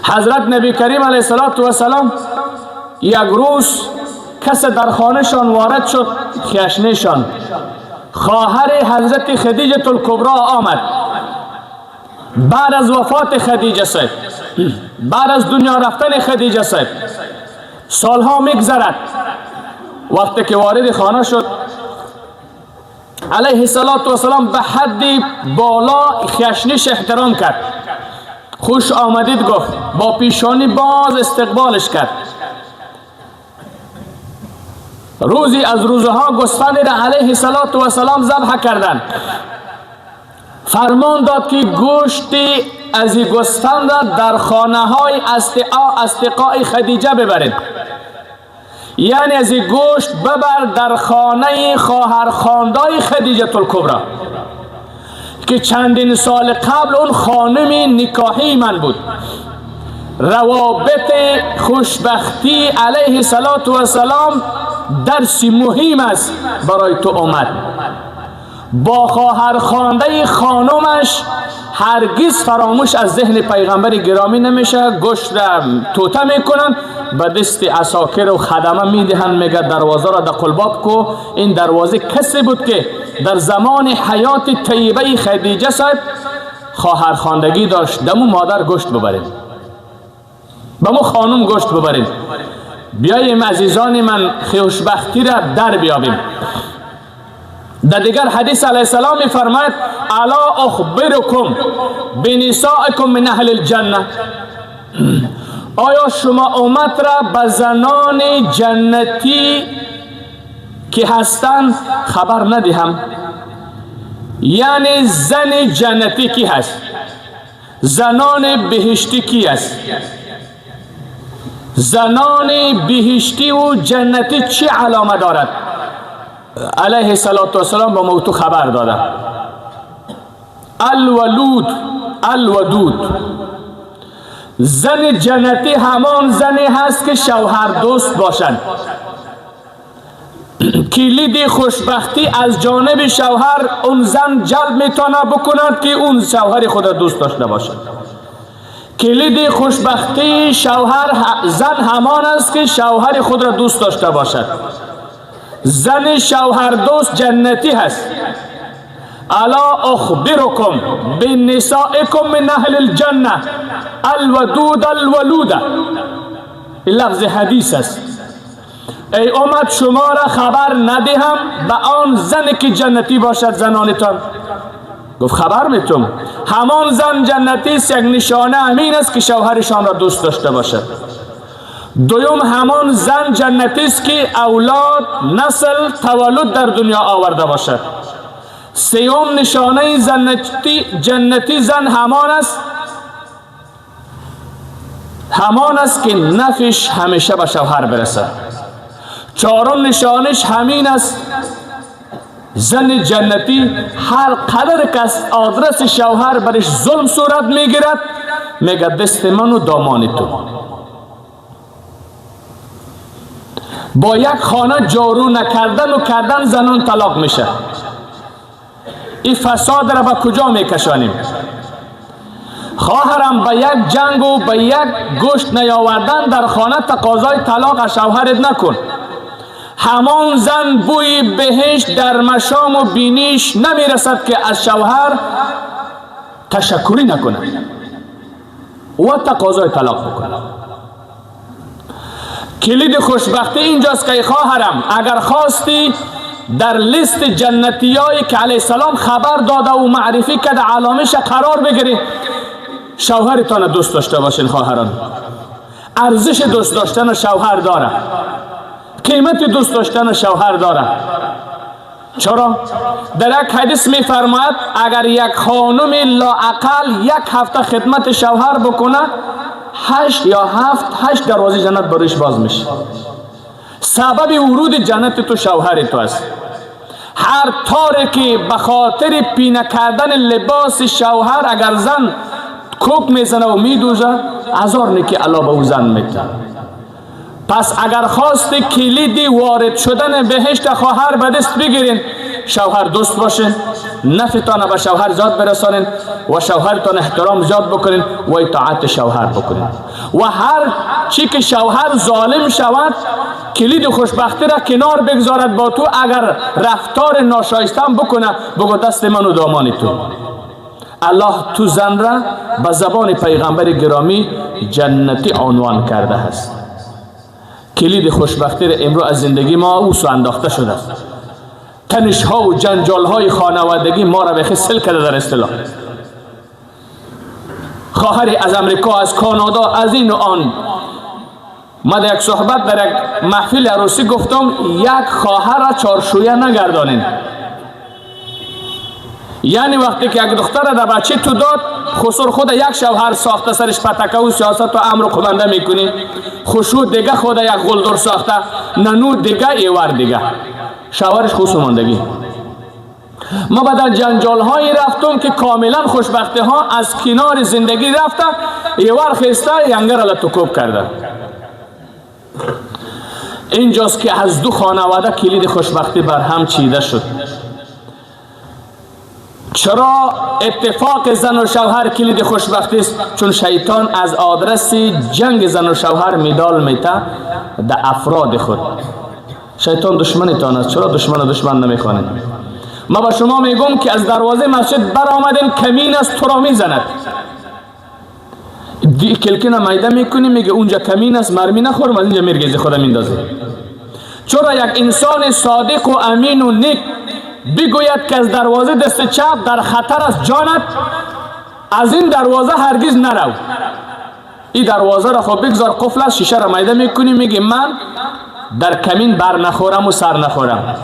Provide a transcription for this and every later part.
حضرت نبی کریم علیه الصلاة والسلام یک روز کس در خانهشان وارد شد، خیشنیشان خواهر حضرت خدیجه الکبرا آمد. بعد از وفات خدیجه صاحب، بعد از دنیا رفتن خدیجه صاحب سالها میگذرد. وقتی که وارد خانه شد، علیه الصلاة والسلام به حد بالا خیشنیش احترام کرد، خوش آمدید گفت، با پیشانی باز استقبالش کرد. روزی از روزها گوسفند را علیه الصلاة والسلام ذبح کردند. فرمان داد که گوشت از این گوسفند را در خانه های اصدقاء خدیجه ببرید، یعنی از این گوشت ببر در خانه خواهر خواندای خدیجه الکبرا که چندین سال قبل اون خانم نکاحی من بود. روابط خوشبختی علیه الصلاة والسلام درسی مهم است برای تو اومد. با خواهر خوانده خانمش هرگز فراموش از ذهن پیغمبر گرامی نمیشه. گوشت را توته میکنن، به دست عساکر و خدمه میدهن، میگه دروازه را در قلباب کو. این دروازه کسی بود که در زمان حیات طیبه خدیجه صاحب خواهر خواندگی داشت. دمو مادر گوشت ببرین، به مو خانم گوشت ببرین. بیاییم عزیزان من، خوشبختی را در بیابیم. در دیگر حدیث علیه السلام میفرماید: الا اخبرکم بنسائکم من اهل الجنه؟ آیا شما امت را به زنان جنتی که هستند خبر ندهم؟ یعنی زن جنتی کی هست؟ زنان بهشتی کی است؟ زنان بهشتی و جنتی چی علامه دارد؟ علیه الصلاة والسلام با موتو خبر داده: الولود الودود. زن جنتی همان زنی هست که شوهر دوست باشد. کلید خوشبختی از جانب شوهر اون زن جلب میتونه بکند که اون شوهر خود دوست داشته باشد. کلید خوشبختی شوهر زن همان است که شوهر خود را دوست داشته باشد. زن شوهر دوست جنتی هست. الا اخبرکم بنسائکم من اهل الجنه الودود الولود. این لفظ حدیث است. ای امت، شما را خبر ندهم به آن زن که جنتی باشد زنانتان؟ گفت خبر میتم. همان زن جنتی است، یک نشانه همین است که شوهرشان را دوست داشته باشد. دوم، همان زن جنتی است که اولاد، نسل، تولد در دنیا آورده باشد. سیوم، نشانه جنتی زن همان است که نفش همیشه به شوهر برسد. چهارم، نشانش همین است، زن جنتی هر قدر که از آدرس شوهر برش ظلم صورت میگیرد، میگه دست من و دامان تو. با یک خانه جارو نکردن و کردن زنان طلاق میشه. این فساد را به کجا میکشانیم؟ خواهرم، به یک جنگ و به یک گوشت نیاوردن در خانه تقاضای طلاق از شوهرت نکن. همان زن بوی بهشت در مشام و بینیش نمیرسد که از شوهر تشکری نکنه و تقاضای طلاق بکنه. کلید خوشبختی اینجاست که خواهرم، اگر خواستی در لیست جنتیایی که علیه السلام خبر داده و معرفی کرده علامش قرار بگیری، شوهرتان دوست داشته باشین. خواهران، ارزش دوست داشتن شوهر داره، قیمت دوست داشتن شوهر داره. چرا؟ در یک حدیث میفرماید اگر یک خانم لااقل یک هفته خدمت شوهر بکنه، 8 یا 7 8 دروازه جنت برایش باز میشه. سبب ورود جنت تو شوهر تو است. هر تاری که به خاطر پینه کردن لباس شوهر اگر زن کوک میزنه و میدوزه، هزار نیکی الله به او زن میده. پس اگر خواست کلید وارد شدن بهشت خواهر به دست بگیرین، شوهر دوست باشین، نفعتان به شوهر زیاد برسانین و شوهرتان احترام زیاد بکنین و اطاعت شوهر بکنین. و هر چی که شوهر ظالم شود کلید خوشبختی را کنار بگذارد با تو، اگر رفتار ناشایسته بکنه بگو دست من و دامان تو. الله تو زن را به زبان پیغمبر گرامی جنتی عنوان کرده است. کلید خوشبختی را امروز از زندگی ما او سو انداخته شده است. تنش ها و جنجال های خانوادگی ما را به سل کرده. در اصطلاح خواهری از امریکا، از کانادا، از این و آن. ما در یک صحبت در یک محفل عروسی گفتم یک خواهر را چارشویه نگردانین. یعنی وقتی که یک دختر را در بچه تو داد، خسر خود یک شوهر ساخته، سرش پتکه و سیاست و امر و قمنده میکنی، خشو دیگه خود یک غلدر ساخته، ننو دیگه، ایور دیگه، شوهرش خوش ماندگی. ما بعد جنجال هایی رفتم که کاملا خوشبختی ها از کنار زندگی رفته، ایور خسته ینگر را لتکوب کرده. اینجاست که از دو خانواده کلید خوشبختی بر هم چیده شد. چرا اتفاق زن و شوهر کلید خوشبختی است؟ چون شیطان از آدرس جنگ زن و شوهر میدال میته در افراد خود. شیطان دشمنتان است، چرا دشمن و دشمن نمیخوانید؟ ما با شما میگم که از دروازه مسجد برآمدین، کمین است، تو را میزند. کلکنه میده میکنی، میگه اونجا کمین است، مرمی نخورم، از اینجا میرگزی خودم میندازه. چرا یک انسان صادق و امین و نیک بگوید که از دروازه دست چپ در خطر است جانت، از این دروازه هرگز نرو، این دروازه را خب بگذار قفل است، شیشه را میده میکنی، میگه من در کمین بر نخورم و سر نخورم،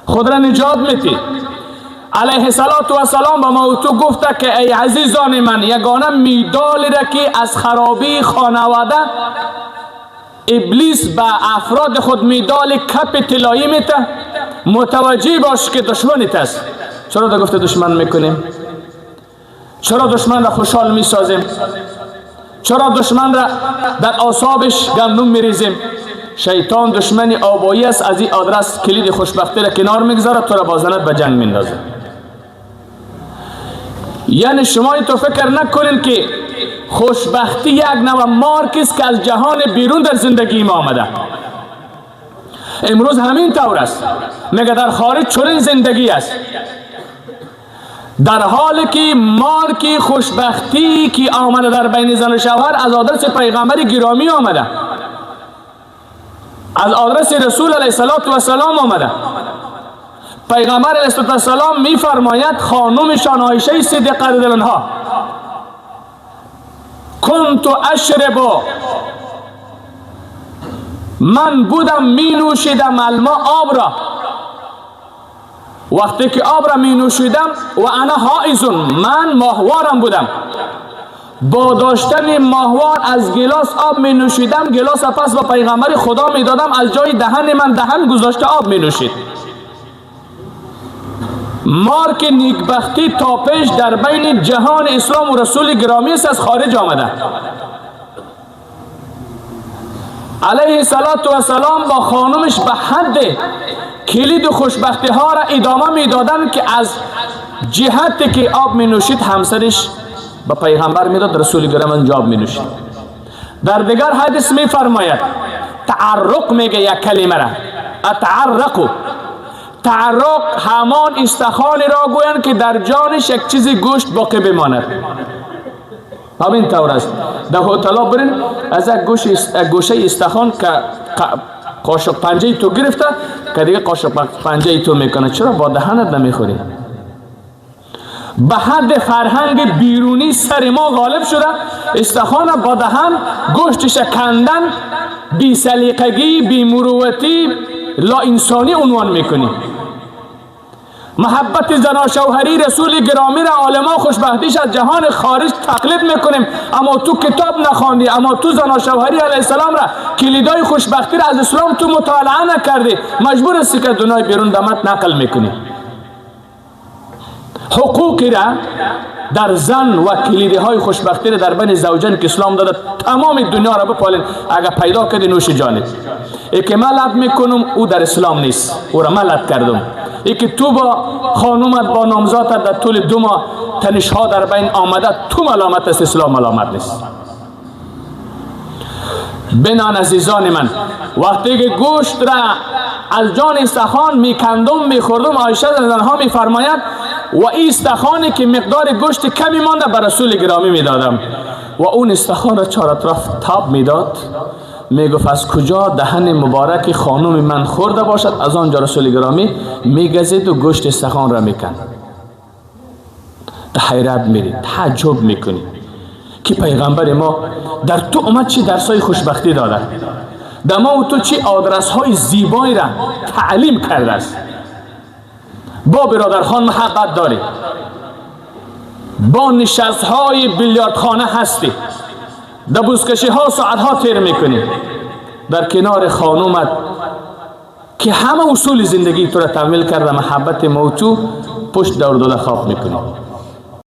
خود را نجات میتی. علیه الصلاة والسلام با ما تو گفته که ای عزیزان من، یگانه میدالی را که از خرابی خانواده ابلیس به افراد خود میدال کپ طلایی میته، متوجه باش که دشمنت است. چرا دا گفته دشمن میکنیم؟ چرا دشمن را خوشحال میسازیم؟ چرا دشمن را در اعصابش گندم میریزیم؟ شیطان دشمن آبایی است، از این آدرس کلید خوشبختی را کنار میگذاره، تو را با زنت به جنگ میندازه. یعنی شما تو فکر نکنین که خوشبختی یک نوع مارک است که از جهان بیرون در زندگی ما آمده. امروز همین طور است، مگه در خارج چنین زندگی است؟ در حالی که مارک خوشبختی که آمده در بین زن و شوهر از آدرس پیغمبر گرامی آمده، از آدرس رسول علیه الصلاة والسلام آمده. پیغمبر علیه السلام می فرماید خانمشان عایشه صدیقه رضی الله عنها: كنت أشرب، من بودم می نوشیدم الماء آب را، وقتی که آب را می نوشیدم وأنا حائض، من ماهوارم بودم، با داشتن ماهوار از گلاس آب می نوشیدم، گلاس پس با پیغمبر خدا می دادم، از جای دهن من دهن گذاشته آب می نوشید. مارک نیکبختی تا پیش در بین جهان اسلام و رسول گرامی است، از خارج آمده. علیه الصلاة والسلام با خانمش به حد کلید خوشبختی ها را ادامه می دادن که از جهت که آب می نوشید همسرش به پیغمبر میداد، رسول گرامی آب می نوشید. در دیگر حدیث می فرماید تعرق، میگه یک کلمه را اتعرق. تعرق همان استخوان را گویند که در جانش یک چیزی گوشت باقی بماند. همین طور است. در هتل برین از یک گوشه استخوان که قاشق پنجه تو گرفته که دیگه قاشق پنجه تو میکنه، چرا با دهنت نمیخوری؟ به حد فرهنگ بیرونی سر ما غالب شده، استخوان با دهن گوشتش کندن بی سلیقگی، بی مروتی، لا انسانی عنوان میکنی. محبت زنا شوهری رسول گرامی را عالما خوشبختیش از جهان خارج تقلید میکنیم، اما تو کتاب نخواندی، اما تو زنا شوهری علیه السلام را کلیدای خوشبختی را از اسلام تو مطالعه نکردی، مجبور هستی که دنیای بیرون دمت نقل میکنی. حقوقی را در زن و کلیدی های خوشبختی را در بین زوجین که اسلام داده تمام دنیا را بپالین، اگر پیدا کردی نوش جانت. ای که من لد میکنم او در اسلام نیست، او را من لد کردم. ای که تو با خانومت، با نامزادت در طول 2 ماه تنش ها در بین آمده، تو ملامت است، اسلام ملامت نیست. بنان عزیزان من، وقتی که گوشت را از جان استخوان میکندم، میخوردم، عایشه ها میفرماید، و این استخوانی که مقدار گوشت کمی مانده به رسول گرامی میدادم و اون استخوان را چهار اطراف تاب میداد. میگفت از کجا دهن مبارک خانم من خورده باشد، از آنجا رسول گرامی میگزید و گوشت استخوان را میکند. در حیرت میری، تعجب میکنی که پیغمبر ما در تو امت چی درسای خوشبختی داده، در ما و تو چی آدرس های زیبایی را تعلیم کرده است. با برادرخان محبت داری، با نشست های بیلیارد خانه هستی، در بزکشی ها ساعت ها تیر میکنی، در کنار خانومت که همه اصول زندگی تو را تحمیل کرده، محبت موتو پشت دور داده خواب میکنی.